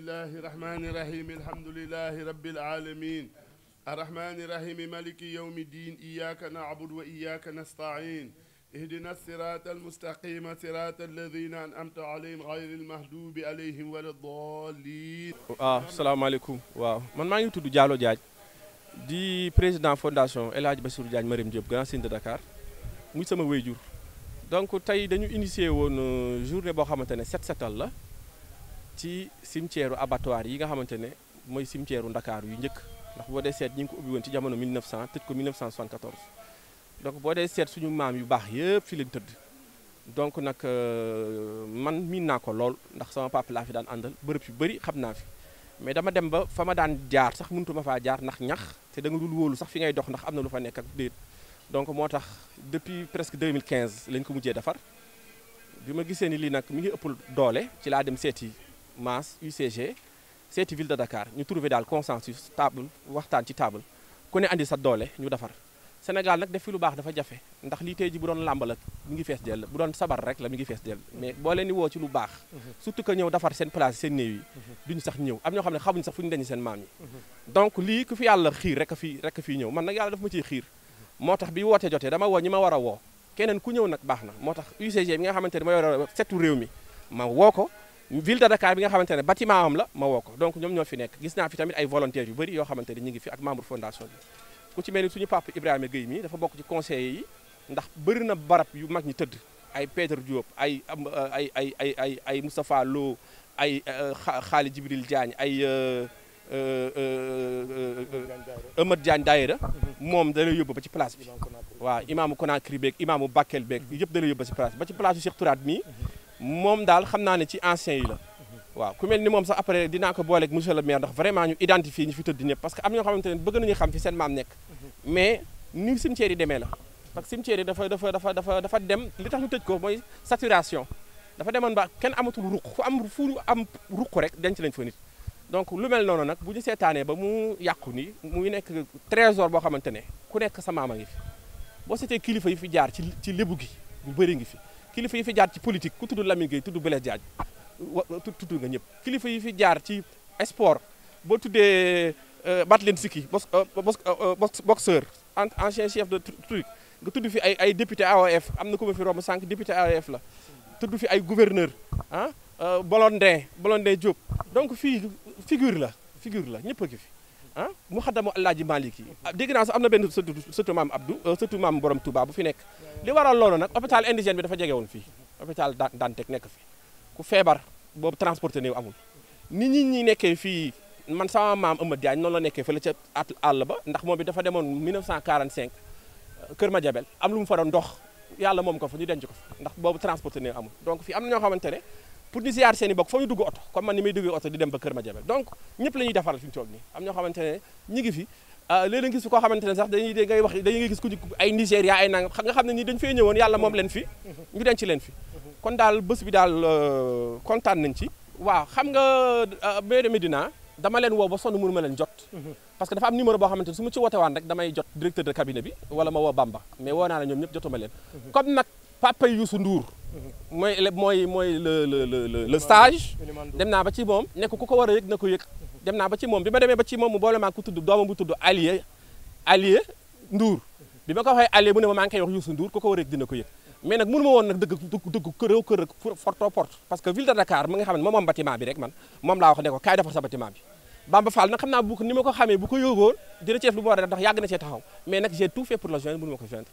bismillahi rahmani rahim alhamdulillahi rabbil alamin arrahmani rahim maliki yawmi din iyyaka na'budu wa iyyaka nasta'in ihdina sirata almustaqima sirata alladhina an'amta alayhim ghayril mahdubi alayhim waladdallin. waaw salaamaaleykum. waaw man maa ngi tudd Diallo Diagne di président fondation El Hadj Bassirou Diagne Mariam Diop Grand Serigne de Dakar muy sama wéyjur. donc tey dañu initié woon journée boo xamante ne set setal la ci cimetière abattoir yi nga xamante ne mooy cimetière Ndakaaru yu njëkk ndax boo dee seet ñi ngi ko ubbi woon ci jamono 1900 tëj ko 1974 donc boo dee seet suñu maam yu baax yëpp fi leen tëdd. donc nag man miin naa ko lool ndax sama papa laa fi daan àndal bërëb yu bëri xam naa fi mais dama dem ba fa ma daan jaar sax mënutuma faa jaar ndax ñax te da nga dul wóolu sax fi ngay dox ndax am na lu fa nekk ak déet. donc moo tax depuis presque 2015 lañ ko mujjee defar bi ma gisee ni lii nag mi ngi ëpp doole ci laa dem seeti MAS UCG seeti ville de Dakar ñu trouvé daal consensus table waxtaan ci table ku ne andi sa doole ñu defar Sénégal nag def fi lu baax dafa jafe ndax lii tey ji bu doon làmb la mi ngi fees dell bu doon sabar rek la mi ngi fees dell mais boo leen di woo ci lu baax surtout que ñëw defar seen place seen néew yi duñu sax ñëw am ñoo xam ne xamuñu sax fu ñu dañu seen maam yi donc lii ku fi yàlla xiir rek a fi ñëw man nag yàlla dafa ma ciy xiir moo tax bi woote jotee dama woo ñi ma war a woo keneen ku ñëw nag baax na moo tax UCG bi nga xamante ne ma yor setu réew mi ma woo ko ville de Dakar bi nga xamante ne bâtiment am la ma woo ko donc ñoom ñoo fi nekk gis naa fi tamit ay volontaires yu bëri yoo xamante ne ñu ngi fi ak membre fondation bi ku ci mel ni suñu papa Ibrahima Gueye mi dafa bokk ci conseillers yi ndax bëri na barab yu mag ñi tëdd ay Pedre Diop ay Moustapha Lo ay Xaali Jibril Diagne ay Amad Diagne Daïra moom da lay yóbbu ba ci place bi waaw imaamu Conakry beeg imaamu Bakel beeg yëpp da lay yóbbu ba ci place ba ci place yu Cheikh Tourade mii moom daal xam naa ne ci anciens yi la waaw ku mel ni moom sax après dinaa ko booleeg monsieur le maire ndax vraiment ñu identifier ñu fi tëdd ñëpp parce que am ñoo xamante ne bëgg nañu xam fi seen maam nekk mais ni cimetière yi demee la parce que cimetière yi dafa dem li tax ñu tëj ko mooy saturation dafa demoon ba kenn amatul ruq fu am ruq rek denc lañ fa nit donc lu mel noonu nag bu ñu seetaanee ba mu yàqu ni muy nekk trésor boo xamante ne ku nekk sa maama ngi fi boo seetee kilifa yi fi jaar ci lébu gi ñu bëri ngi fi kilifa yi fi jaar ci politique ku tudd Lamine Gueye tudd Blaise Diagne tudd nga ñëpp kilifa yi fi jaar ci sport boo tuddee Batlin Siki boxeur ancien chef de truc nga tudd fi ay député AOF am na ko ma fi romb sànq député AOF la tudd fi ay gouverneur Blondin Diop donc fii figure la ñëpp a ngi fi muxaddamu Alaaji Malick yi dégg naa sax am na benn sëtu maam Abdou sëtu maam borom Touba bu fi nekk li waral loolu nag hôpital indigène bi dafa jege woon fii hôpital Dantec nekk fi ku feebar boobu transporté néew amul ni ñi nekkee fii man sama maam Amad Diagne noonu la nekkee fële ca àll ba ndax moom bi dafa demoon 1945 Kër Madiabel am lu mu fa doon ndox yàlla moom ko fa ñu denc ko fa ndax boobu transporté néew amul donc fii am na ñoo xamante ne pour ñu ziar seen i bokk foo ñu dugg oto comme man ni may duggee oto di dem ba Kër Madiabel donc ñëpp la ñuy defaral fi ñu toog nii am ñoo xamante ne ñi ngi fi léeg-léeg gis fi koo xamante ne sax dañuy gis ku ay Nigéria ay nangam nga xam ne nii dañu fay ñëwoon yàlla moom leen fi ñu denc leen fi kon daal bés bi daal kontaan nañ ci waaw xam nga maire Médina dama leen woo ba sonn mënu ma leen jot parce que dafa am numéro boo xamante ne su ma ci woote waan rek damay jot directeur de cabinet bi wala ma woo Bamba mais woo naa la ñoom ñëpp jotuma leen comme nag papa Youssou Ndour mooy le sage dem naa ba ci moom nekk ku ko war a yëg na ko yëg dem naa ba ci moom bi ma demee ba ci moom mu boole maa ku tudd doomam bu tudd Alié Ndour bi ma ko waxee Alié mu ne ma maa ngi koy wax Youssou Ndour ku ko war a yëg dina ko yëg mais nag mënu ma woon nag dëgg kër porte porte parce que ville de Dakar mu nga xam ne moom bâtiment bi rek man moom laa wax ne ko kaay defar sa bâtiment bi Bamba Fall nag xam naa bu ni ma ko xamee bu ko yógoon dina ci def lu mu war a def ndax yàgg na cee taxaw mais nag j'ai tout fait pour le joindre mënu ma ko joindre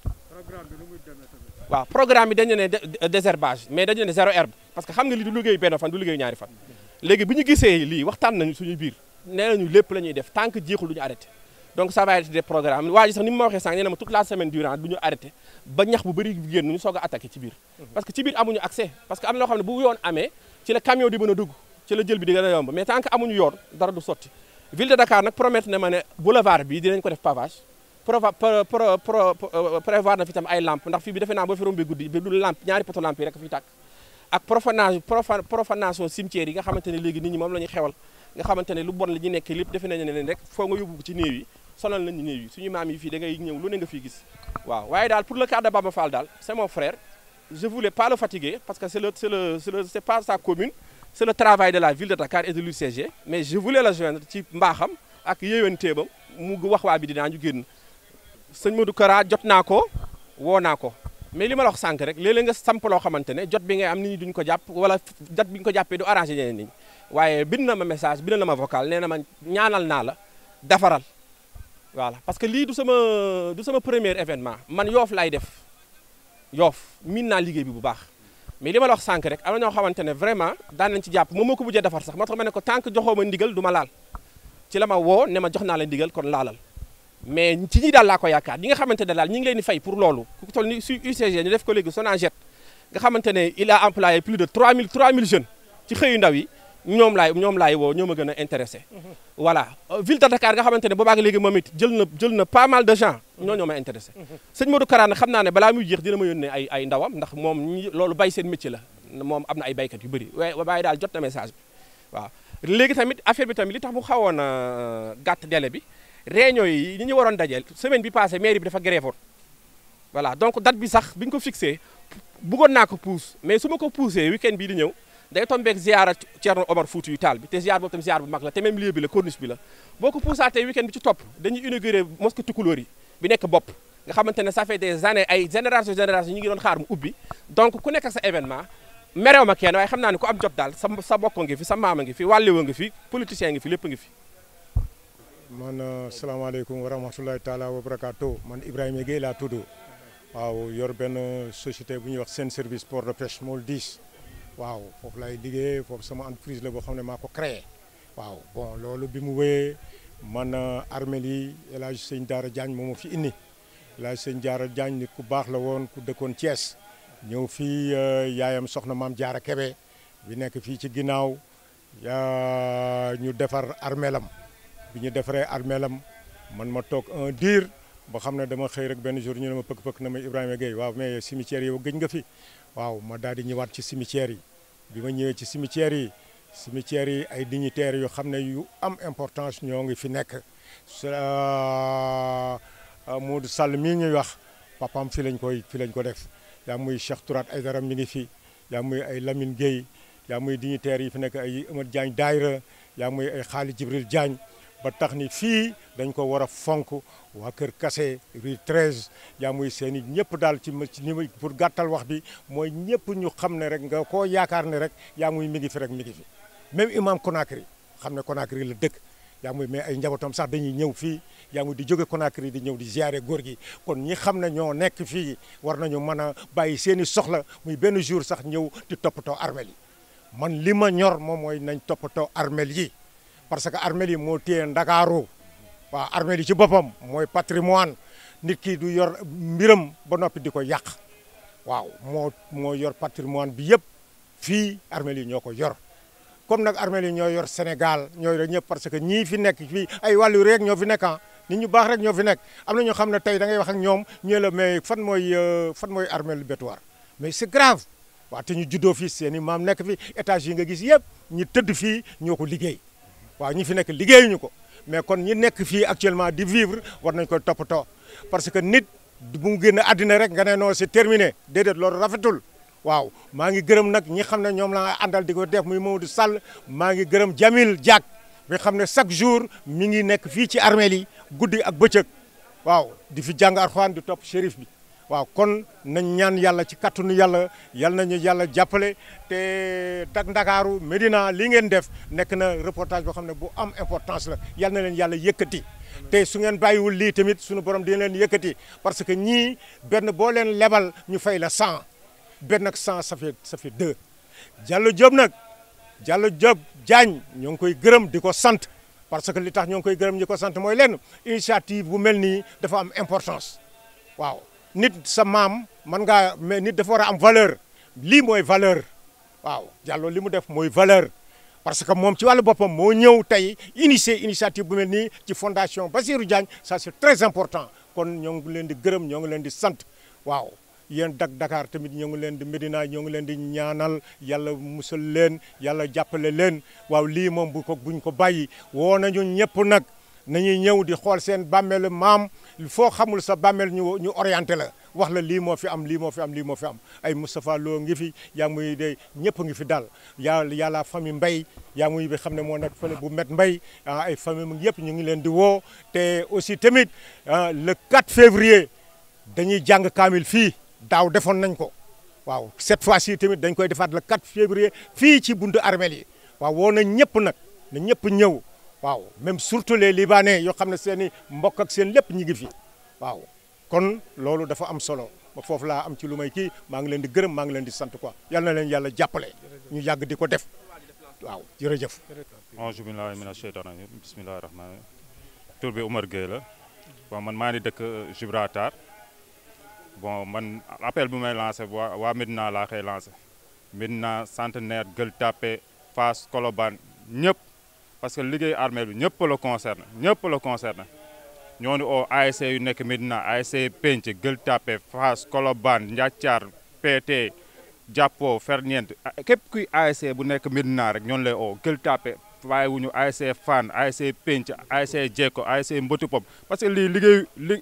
waaw programme bi dañu ne désherbage mais dañu ne zéro herbe parce que xam nga li du liggéey benn fan du liggéey ñaari fan léegi bi ñu gisee lii waxtaan nañu suñu biir nee nañu lépp la ñuy def tant que jeexul du ñu arrêté donc ça va être des programmes waa ji sax ni ma waxee sànq nee na ma toute la semaine durant du ñu arrêté ba ñax bu bëri génn ñu soog a attaqué ci biir parce que ci biir amuñu accès parce que am na loo xam ne bu yoon amee ci la camion di mën a dugg ci la jël bi di gën a yomb mais tant que amuñu yoon dara du sotti ville de Dakar nag promettre na ma ne boulevard bi dinañ ko def pavage prévoir na fi tam ay lampe ndax fii bi defe naa boo fi rombee guddi bi du lampe ñaari poto lampe yi rek fiy tàkk ak profanation cimetière yi nga xamante ne léegi nit ñi moom la ñuy xewal nga xamante ne lu bon li ñu nekkee lépp defe nañu ne leen rek foo nga yóbbu ci néew yi sonal nañu néew yi suñu maam yi fii da ngay ñëw lu ne nga fii gis waaw waaye daal pour le cas de Bamba Fall daal c'est mon frère je voulais pas le fatiguer parce que c'est pas sa commune c'est le travail de la ville de Dakar et de l'UCG mais je voulais la joindre ci mbaaxam ak yéwénteebam mu wax waa bi dinaa ñu génn sëñ Modou Kara jot naa ko woo naa ko mais li ma la wax sànq rek léeg-léeg nga samp loo xamante ne jot bi ngay am nit ñi duñ ko jàpp wala jot bi ñu ko jàppee du arrangé ñeneen nit ñi waaye bind na ma message bind na ma vocal nee na ma ñaanal naa la defaral voilà parce que lii du sama premier événement man Yoff laay def Yoff miin naa liggéey bi bu baax mais li ma la wax sànq rek am na ñoo xamante ne vraiment daan nañ ci jàpp moom moo ko mujjee defar sax moo tax ma ne ko tant que joxoo ma ndigal du ma laal ci la ma woo ne ma jox naa la ndigal kon laalal mais ci ñi daal laa ko yaakaar ñi nga xamante ne daal ñi ngi leen di fay pour loolu ku toll ni su UCG ñu def ko léegi Sonaged nga xamante ne il a employé plus de 3000 jeunes ci xëyu ndaw yi ñoom laay woo ñoo ma gën a intéressé voilà ville de Dakar nga xamante ne boobaag léegi moom it jël na pas mal de gens ñoo ma intéressé sëñ Modou Kara nag xam naa ne balaa muy jeex dina ma yónnee ay ndawam ndax moom loolu bay seen métier la moom am na ay baykat yu bëri waaye daal jot na message bi waaw léegi tamit affaire bi tamit li tax mu xawoon a gàtt délai bi réunion yi ñi ñu waroon dajeel semaine bi passé mairie bi dafa grévoon voilà donc date bi sax bi ñu ko fixé bëggoon naa ko pousse mais su ma ko poussé week-end bii di ñëw day tombeeg ziara Thierno Omar Foutiyou Tall bi te ziar boobu tam ziar bu mag la te même lieu bi la corniche bi la boo ko poussaatee week-end bi ci topp dañuy inauguré mosquée Tukulóor yi bi nekk bopp nga xamante ne ça fait des années ay génération ñu ngi doon xaar mu ubbi donc ku nekk ak sa événement merew ma kenn waaye xam naa ne ku am jot daal sa bokk ngi fi sa maama ngi fi wàllewa ngi fi politicien ngi fi lépp ngi fi man salaamaaleykum wa rahmatulahi taala wa barakaatu man Ibrahima Gueye laa tudd waaw yor benn société bu ñuy wax seen service port de pêche Môle 10 waaw foofu laay liggéey foofu sama entreprise la boo xam ne maa ko créé waaw bon loolu bi mu wéyee man armel yi El Hadj Sëñ Daara Diagne moo ma fi indi El Hadj Sëñ Daara Diagne nit ku baax la woon ku dëkkoon Thiès ñëw fii yaayam soxna maam Jaara Kebe bi nekk fii ci ginnaaw ñu defar armelam bi ñu defaree armelam man ma toog un diir ba xam ne dama xëy rek benn jour ñu ne ma pëkk-pëkk na ma Ibrahima Gueye waaw mais cimetière yow gëj nga fi waaw ma daal di ñëwaat ci cimetière yi bi ma ñëwee ci cimetière yi ay dignitaires yoo xam ne yu am importance ñoo ngi fi nekk Modou Sall mii ñuy wax papaam fi lañ ko def yaa muy Cheikh Tourat Aïdara mi ngi fi yaa muy ay Lamine Gueye yaa muy dignitaires yi fi nekk ay Amath Diagne Daïra yaa muy ay Khalid Jibril Diagne ba tax ni fii dañ ko war a fonk waa Kër Kassé rue 13 yaa muy seen i ñëpp daal ci ni pour gàttal wax bi mooy ñëpp ñu xam ne rek nga koo yaakaar ne rek yaa muy mi ngi fi rek mi ngi fi même imam Conakry xam ne Conakry la dëkk yaa muy mais ay njabootam sax dañuy ñëw fii yaa muy di jóge Conakry di ñëw di ziare góor gi kon ñi xam ne ñoo nekk fii war nañu mën a bàyyi seen i soxla muy benn jour sax ñëw di toppatoo armel yi man li ma ñor moom mooy nañ toppatoo armel yi parce que armel yi moo téye Ndakaaru waaw armel yi ci boppam mooy patrimoine nit ki du yor mbiram ba noppi di ko yàq waaw moo yor patrimoine bi yëpp fii armel yi ñoo ko yor comme nag armel yi ñoo yor Sénégal ñoo yor ñëpp parce que ñii fi nekk fii ay wàllu rek ñoo fi nekk nit ñu baax rek ñoo fi nekk am na ñoo xam ne tey da ngay wax ak ñoom ñu la mais fan mooy armel bétuwaar mais c'est grave waaw te ñu juddoo fii seen i maam nekk fi étage yi nga gis yëpp ñi tëdd fii ñoo ko liggéey waaw ñi fi nekk liggéeyuñu ko mais kon ñi nekk fii actuellement di vivre war nañ koy toppatoo parce que nit bu mu génn àddina rek nga ne non c'est terminé déedéet loolu rafetul waaw maa ngi gërëm nag ñi xam ne ñoom la àndal di ko def muy Mamadou Sall maa ngi gërëm Jamil Diak bi xam ne chaque jour mi ngi nekk fii ci armeel yi guddi ak bëccëg waaw di fi jàng Alxuraan di topp shérif bi waaw kon nañ ñaan yàlla ci kattanu yàlla yal nañu yàlla jàppale te Ndakaaru Médina li ngeen def nekk na reportage boo xam ne bu am importance la yal na leen yàlla yëkkati te su ngeen bàyyiwul lii tamit suñu borom dina leen yëkkati parce que ñii benn boo leen lebal ñu fay la 100 benn ak 100 ça fait 2 Diallo Diop Diagne ñoo ngi koy gërëm di ko sant parce que li tax ñoo ngi koy gërëm di ko sant mooy lenn initiative bu mel nii dafa am importance waaw nit sa maam man ngaa mais nit dafa war a am valeur lii mooy valeur waaw Diallo li mu def mooy valeur parce que moom ci wàllu boppam moo ñëw tey initiative bu mel nii ci fondation Bassirou Diagne ça c'est très important kon ñoo ngi leen di gërëm ñoo ngi leen di sant waaw yéen Dakar tamit ñoo ngi leen di Médina ñoo ngi leen di ñaanal yàlla musal leen yàlla jàppale leen waaw lii moom buñ ko bàyyi woo nañu ñëpp nag nañuy ñëw di xool seen bàmmeelu maam foo xamul sa bàmmeel ñu orienté la wax la lii moo fi am lii moo fi am lii moo fi am ay Moustapha Lo ngi fi yaa muy de ñëpp ngi fi daal yaa la famille Mbaye yaa muy bi xam ne moo nekk fële bu met Mbaye ay famille mu yëpp ñu ngi leen di woo te aussi tamit le 4 février dañuy jàng kaamil fii daaw defoon nañ ko waaw cette fois-ci tamit dañ koy defaat le 4 février fii ci buntu armel yi waaw woo nañ ñëpp nag na ñëpp ñëw waaw même surtout les libanais yoo xam ne seen i mbokk ak seen lépp ñi ngi fi waaw kon loolu dafa am solo ba foofu laa am ci lu may kii maa ngi leen di gërëm maa ngi leen di sant quoi yal na leen yàlla jàppale ñu yàgg di ko def waaw jërëjëf. auzu billaahi mina sheytaani rajiim bismillaahi rahmaani rahiim tur bi Oumar Gueye la bon man maa ngi dëkk Gibraltar bon man appel bu may lancé waa Médina laa koy lancé Médina Centenaire Gueule Tapée Fass Colobane ñëpp parce que liggéey armée bi ñëpp la concerné ñoo ni oo ASC yu nekk Médina ASC Penc Gueule Tapée Fass Colobane Ndiathiar PT Jàppo Ferñeent képp kuy ASC bu nekk Médina rek ñoonu lay oo Gueule Tapée waaye wuñu ASC Fann ASC Penc ASC Jekko ASC Mbëtu Pop parce que lii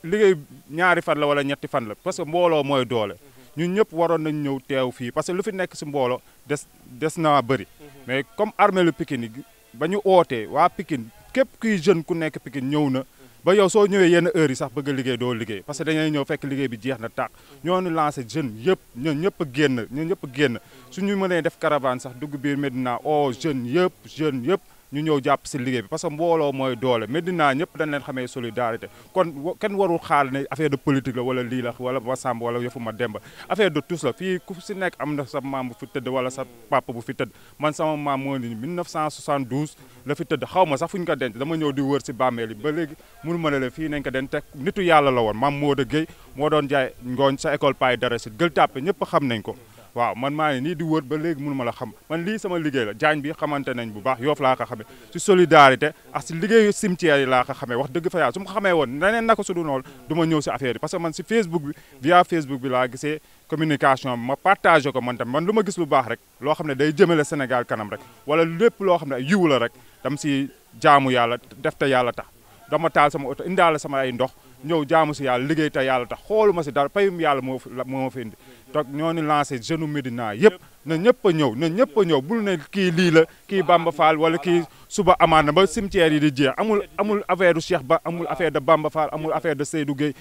liggéey ñaari fan la wala ñetti fan la parce que mbooloo mooy doole ñun ñëpp waroon nañ ñëw teew fii parce que lu fi nekk si mbooloo des naa bëri mais comme armée lu Pikine yi ba ñu ootee waa Pikine képp kuy jeune ku nekk Pikine ñëw na ba yow soo ñëwee yenn heures yi sax bëgg a liggéey doo liggéey parce que dañuy ñëw fekk liggéey bi jeex na tàq ñoo ñu lancé jeune yëpp ñun ñëpp a génn suñu mënee def caravane sax dugg biir Médina jeune yëpp ñu ñëw jàpp si liggéey bi parce que mbooloo mooy doole Médina ñëpp dañ leen xamee solidarité kon kenn warul xaal ne affaire de politique la wala lii la wala Masamba wala yëfu ma Demba affaire de tous la fii ku si nekk am na sa maam bu fi tëdd wala sa papa bu fi tëdd man sama maam moo ni 1972 la fi tëdd xaw ma sax fu ñu ko denc dama ñëw di wër si bàmmeel yi ba léegi mënu ma ne la fii nañ ko den teg nitu yàlla la woon maam Modou Gueye moo doon jaay ngooñ sa école Paye dara si Gueule Tapée ñëpp xam nañ ko waaw man maa ngi nii di wër ba léegi mënu ma la xam man lii sama liggéey la jaañ bi xamante nañ bu baax Yoff laa ko xamee si solidarité ak si liggéeyu cimetière yi laa ko xamee wax dëgg fa yàlla su ma ko xamee woon neneen naka su du noonu du ma ñëw si affaire yi parce que man si Facebook bi via Facebook bi laa gisee communication bi ma partagé ko man tam man lu ma gis lu baax rek loo xam ne day jëmale Sénégal kanam rek wala lépp loo xam ne yiw la rek dam si jaamu yàlla def te yàlla tax dama taal sama oto indaale sama ay ndox ñëw jaamu si yàlla liggéey te yàlla tax xooluma si dara payum yàlla moo fi indi donc ñoo ni lancé jeune Médina yëpp na ñëpp a ñëw bul ne kii lii la kii Bamba Fall wala kii suba amaan na ba cimetière yi di jeex amul affaire du Cheikh Ba amul affaire de Bamba Fall amul affaire de Seydou Gueye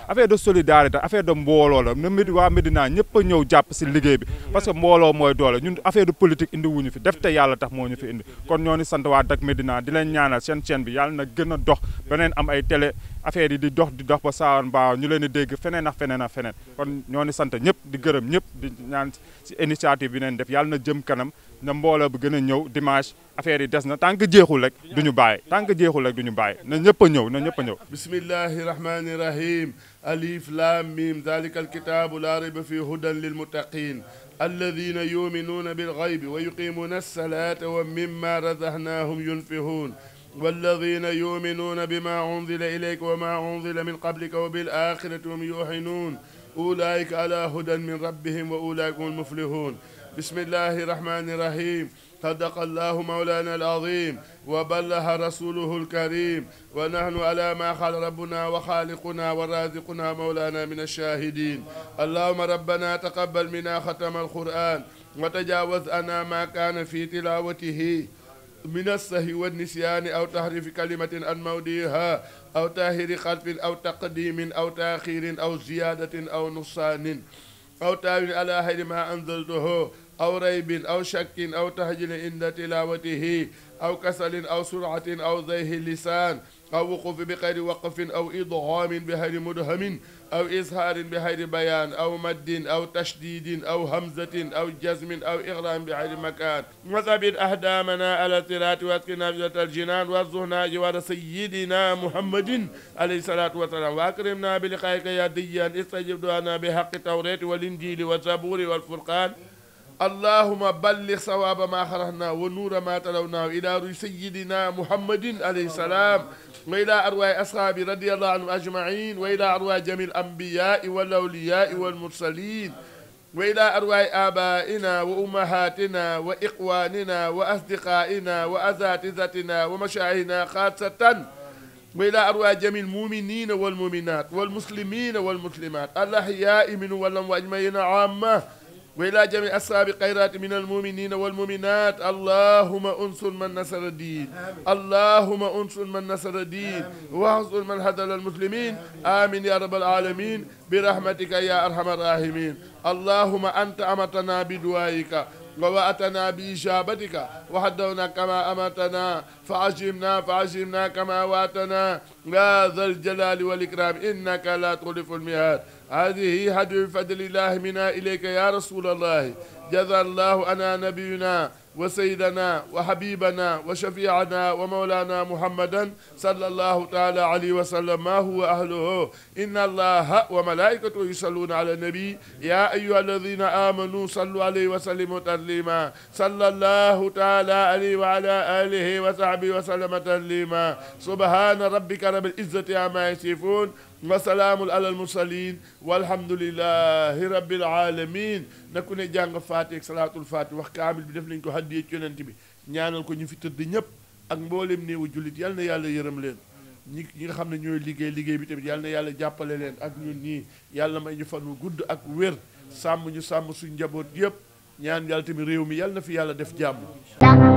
affaire de solidarité affaire de mbooloo la na waa Médina ñëpp a ñëw jàpp si liggéey bi parce que mbooloo mooy doole ñun affaire de politique indi wuñu fi def te yàlla tax moo ñu fi indi kon ñoo ni sant waa Dak Médina di leen ñaanal seen chaîne bi yàlla na gën a dox beneen am ay télé affaire yi di dox ba saawan baaw ñu leen di dégg feneen ak feneen kon ñoo ni sant ñëpp di gërëm ñëpp di ñaan si initiative bi neen def yàlla na jëm kanam na mbooloo bu gën a ñëw dimanche affaire yi des na tant que jeexul rek duñu bàyyi na ñëpp a ñëw bismillahi rahmani rahim alif lam mim dalika alkitabu la rayba fi hudan lilmuttaqin alladina yuminuuna bilghaybi wa yuqimuna alsalata wa mimma razaqnahum yunfihun والذين يؤمنون بما أنزل إليك وما أنزل من قبلك وبالآخرة هم يوقنون أولئك على هدى من ربهم وأولئك هم المفلحون بسم الله الرحمن الرحيم صدق الله مولانا العظيم وبلغ رسوله الكريم ونحن على ما قال ربنا وخالقنا ورازقنا مولانا من الشاهدين اللهم ربنا تقبل منا ختم القرآن وتجاوز عنا ما كان في تلاوته من السهو والنسيان أو تحريف كلمة عن موضعها أو تاخير خلف أو تقديم أو تأخير أو زيادة أو نقصان أو تاويل على غير ما أنزلته أو ريب أو شك أو تهجل عند تلاوته أو كسل أو سرعة أو زيه اللسان أو وقوف بغير وقف أو إضغام بغير مدهم أو إظهار بغير بيان أو مد أو تشديد أو همزة أو جزم أو إغرام بغير مكان وثبت أهدامنا على الصراط واسقنا بجنة الجنان وارزقنا جوار سيدنا محمد عليه الصلاة والسلام وأكرمنا بلقائك يا ديان استجب دعانا بحق التوراة والإنجيل والزبور والفرقان اللهم بلغ صواب ما خرجنا ونور ما تلوناه إلى روح سيدنا محمد عليه السلام وإلى أرواح أصحابه رضي الله عنهم أجمعين وإلى أرواح جميع الأنبياء والأولياء والمرسلين وإلى أرواح آبائنا وأمهاتنا وإخواننا وأصدقائنا وأساتذتنا ومشايخنا خاصة وإلى أرواح جميع المؤمنين والمؤمنات والمسلمين والمسلمات الأحياء منهم والأموات أجمعين عامة وإلى جميع أصحاب الخيرات من المؤمنين والمؤمنات اللهم انصر من نصر الدين اللهم انصر من نصر الدين واحصر من هدل المسلمين آمين يا رب العالمين برحمتك يا أرحم الراحمين اللهم أنت أمرتنا بدعائك ووأتنا بإجابتك وحدونا كما أمرتنا فعجبنا كما وأتنا يا ذا الجلال والإكرام إنك لا تخلف الميعاد هذه هدي فضل الله منا إليك يا رسول الله جزا الله أنا نبينا وسيدنا وحبيبنا وشفيعنا ومولانا محمدا صلى الله تعالى عليه وسلم ما هو أهله إن الله وملائكته يصلون على النبي يا أيها الذين آمنوا صلوا عليه وسلموا تسليما صلى الله تعالى عليه وعلى آله وصحبه وسلم تسليما سبحان ربك رب العزة عما يصفون وسلام على المرسلين والحمد لله رب العالمين نكون جàng Faatiha ak salaatul Faatiha wax kaamil bi def nañ ko hadiya ci yonent bi ñaanal ko ñu fi tëdd ñëpp ak mboolem néewu jullit yal na yàlla yërëm leen ñi nga xam ne ñooy liggéey bi tamit yal na yàlla jàppale leen ak ñun ñii yàlla may ñu fan wu gudd ak wér sàmm ñu sàmm suñu njaboot yëpp ñaan yàlla tamit réew mi yal na fi yàlla def jàmm